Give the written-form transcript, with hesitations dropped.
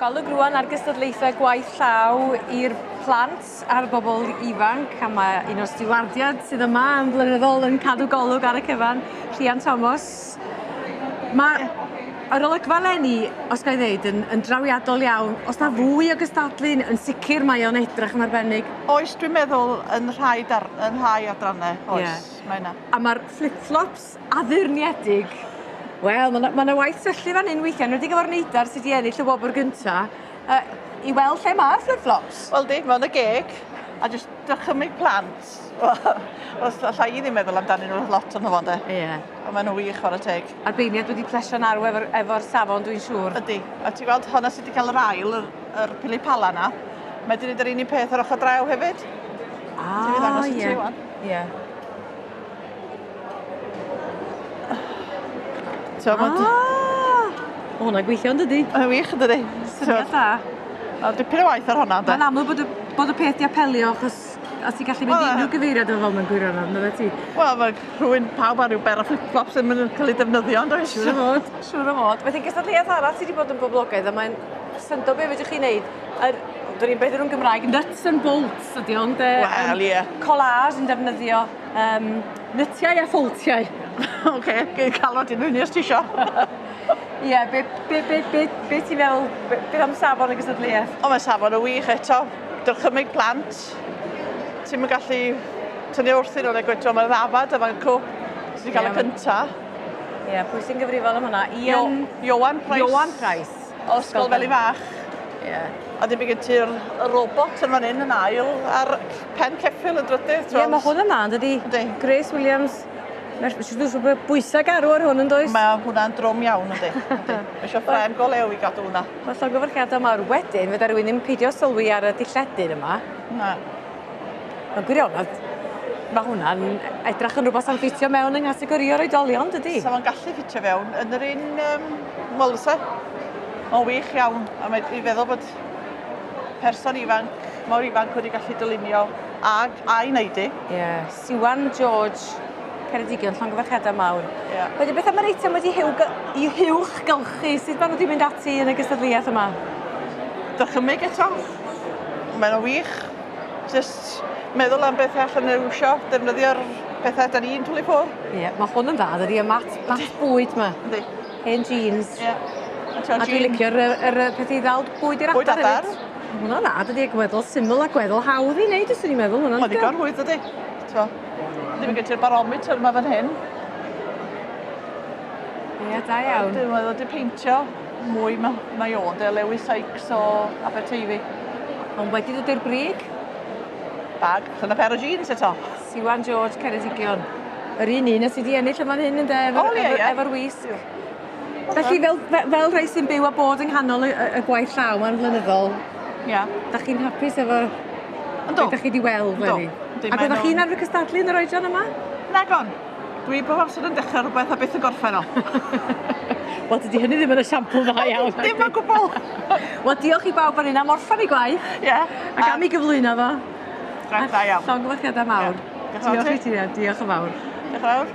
Golwg rwan ar gystadlaethau gwaith llaw i'r plant a'r bobl ifanc a mae un o'r stiwardiad sydd yma yn flynyddol yn cadw golwg ar y cyfan, Rhian Thomas. Mae yr olygfa leni, os ga i ddeud, yn, yn drawiadol iawn. Os na fwy o gystadlu, yn sicr mae o'n edrych yn arbennig. Oes, dwi'n meddwl yn rhai, dar, yn rhai adrannau, oes, yeah. mae yna. A mae'r flip-flops addurniedig. Wel, ma' 'na ma' 'na waith syllu fan 'yn weithia' enwedig efo'r neidar sy 'di ennill y wobr gynta yy i weld lle ma'r flip flops. Wel 'di, ma' yn y geg a jyst dychymyg plant os alla i ddim meddwl amdanyn nhw lot ono fo ynde? Ie. Ond ma' nhw wych chwarae teg. A'r beirniad wedi plesio'n arw efo'r efo'r safon dwi'n siŵr. Ydi. A ti gweld honna sy 'di cael yr ail yr yr pili pala 'na. Mae 'di neud yr un un peth ar ochr draw hefyd. Ah, Ti fi ddangos i ie. ti ŵan. Ie. T'o' ma' d-... Ah! Ma' hwnna'n gweithio yndydi? Mae'n wych yndydi? Syniad da. Ma' dipyn o waith ar honna ynde? Ma'n amlwg bod y bod y peth 'di apelio achos a ti gallu mynd i unrhyw gyfeiriad efo fo mewn gwirionedd on'd wyt ti? Wel ma' rhywun pawb â rhyw ber o flip flops ddim yn ca'l 'u defnyddio yndoes? Siŵr o fod, siŵr o fod. Felly gystadleuaeth arall sy 'di bod yn boblogaidd a mae'n syndod be' fedrwch chi neud yr dwn i'm beth yw nw'n Gymraeg nuts and bolts ydi o ynde? Wel ie. Collage yn defnyddio yym nytiau a ffoltiau. Oce gei ca'l o dy os ti isio. Ie be' be' be' be' be' ti'n meddwl be' beth am safon y gystadleuaeth? O mae safon yn wych eto. Dychymyg plant. Ti'm yn gallu tynnu wrthyn nhw neu gweud mae'r ddafad yma'n cw. Sy 'di ca'l y cynta. Ie pwy sy'n gyfrifol am hwnna? Ian... Ioan Price. Ioan Price. O Ysgol Felin-fach. Ie. A dim gen ti'r y robot yn fan 'yn yn ail a'r pen ceffyl yn drydydd Ie ma' hwn yn dda yndydi? Yndi. Grace Williams. Ma'r siŵr bod bwysa garw ar hwn yndoes? Mae hwnna'n drwm iawn yndi. Yndi. Ma' isio ffrem go lew i gadw hwnna. Wel llongyfarchiada mawr. Wedyn fedar rywun ddim peidio sylwi ar y dilledyn yma. Na. Mewn gwirionedd ma' hwnna'n edrach yn rwbath sa'n ffitio mewn yng nghategori o'r oedolion dydi? Sa fo'n gallu ffitio fewn yn yr un yym wel fysa. Mae'n wych iawn a mae i feddwl bod person ifanc mor ifanc wedi gallu dylunio ag a'i wneud 'i. Ie. Siwan George Ceredigion llongyfarchiada mawr. Ie. Wedyn beth am yr eitem wedi hiw gy- 'i huwchgylchu sut ma' n'w 'di mynd ati yn y gystadleuaeth yma? Dychymyg eto. Mae o'n wych. Jyst meddwl am beth allan nhw iwsio, defnyddio'r pethau da ni'n twlu ffwr. Ie, ma' hwn yn dda dydi, y mat, mat bwyd 'ma. Yndi. Hen jeans. Ie. A dwi'n licio'r yy yr yy peth i ddal bwyd i'r adar Bwyd adar. hefyd. Ma' hwnna'n dda dydi, gweddol syml a gweddol hawdd i neud fyswn i'n meddwl, ma' hwnna'n Mae'n ddigon rhwydd dydi? T'mo'? Ddim yn gen ti'r barometer 'ma fan hyn. Ie, da iawn. Dwi'n meddwl 'di peintio mwy ma' mae o ynde Lewis Sykes o Aberteifi. Ond wedi dod i'r brig? Bag allan o pair o jeans eto. Siwan George Ceredigion. Yr un un a sy 'di ennill yn fan hyn ynde efo O ie ie. efo'r wisg. Felly fel fe- fel rhai sy'n byw a bod yng nghanol y y y gwaith llaw 'ma'n flynyddol. Ia. 'Dach chi'n hapus efo Yndw. be' 'dach chi 'di weld Yndw. leni? Yndi Ac mae oeddach nhw'n... chi'n arfer cystadlu yn yr oedran yma? Nagon. Dwi bob amser yn dechre rwbeth a byth yn gorffen o. Wel dydi hynny ddim yn esiampl dda iawn. Dim o gwbwl. Wel diolch i bawb fan 'yn am orffen 'u gwaith. Ie. Ac am 'i gyflwyno fo. Reit da iawn. Llongyfarchiada mawr. Ie. Diolch yn fawr Diolch ti. i ti a diolch yn fawr. Diolch yn fawr.